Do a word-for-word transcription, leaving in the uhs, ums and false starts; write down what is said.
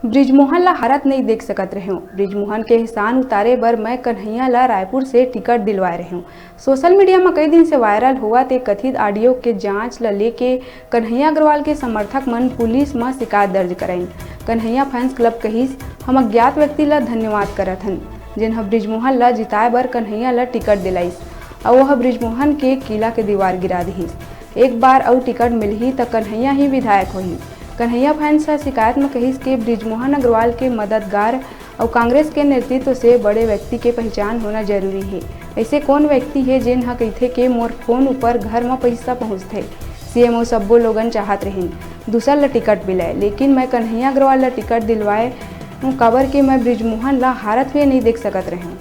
बृजमोहन ला हारत नइ देख सकत रहेंव। बृजमोहन के एहसान उतारे बर मैं कन्हैया ला रायपुर से टिकट दिलवाए रहेंव। सोशल मीडिया म कई दिन से वायरल होवत ए कथित ऑडियो के जांच ल लेके कन्हैया अग्रवाल के समर्थक मन पुलिस म शिकायत दर्ज कराइन। कन्हैया फैंस क्लब कहिस, "हम अज्ञात व्यक्ति ल धन्यवाद करत हन, जेन ह बृजमोहन ल जिताए बर कन्हैया ल टिकट दिलाइस, अउ ओह बृजमोहन के किला के दीवार गिरा दिहिस। एक बार अउ टिकट मिलही, त कन्हैया ही विधायक होही।" कन्हैया फैंस ह शिकायत म कहिस के बृजमोहन अग्रवाल के मददगार अउ कांग्रेस के नेतृत्व से बड़े व्यक्ति के पहचान होना जरूरी हे। ऐसे कौन व्यक्ति हे, जेन ह कहिथे के मोर फोन ऊपर घर म पैसा पहुंचथे? सीएम अउ सब्बो लोगन चाहत रहिन दूसर ल टिकट मिलय, लेकिन मैं कन्हैया अग्रवाल ल टिकट दिलवाए हूं, काबर के मैं बृजमोहन ल हारत हुए नइ देख सकत रहेंव।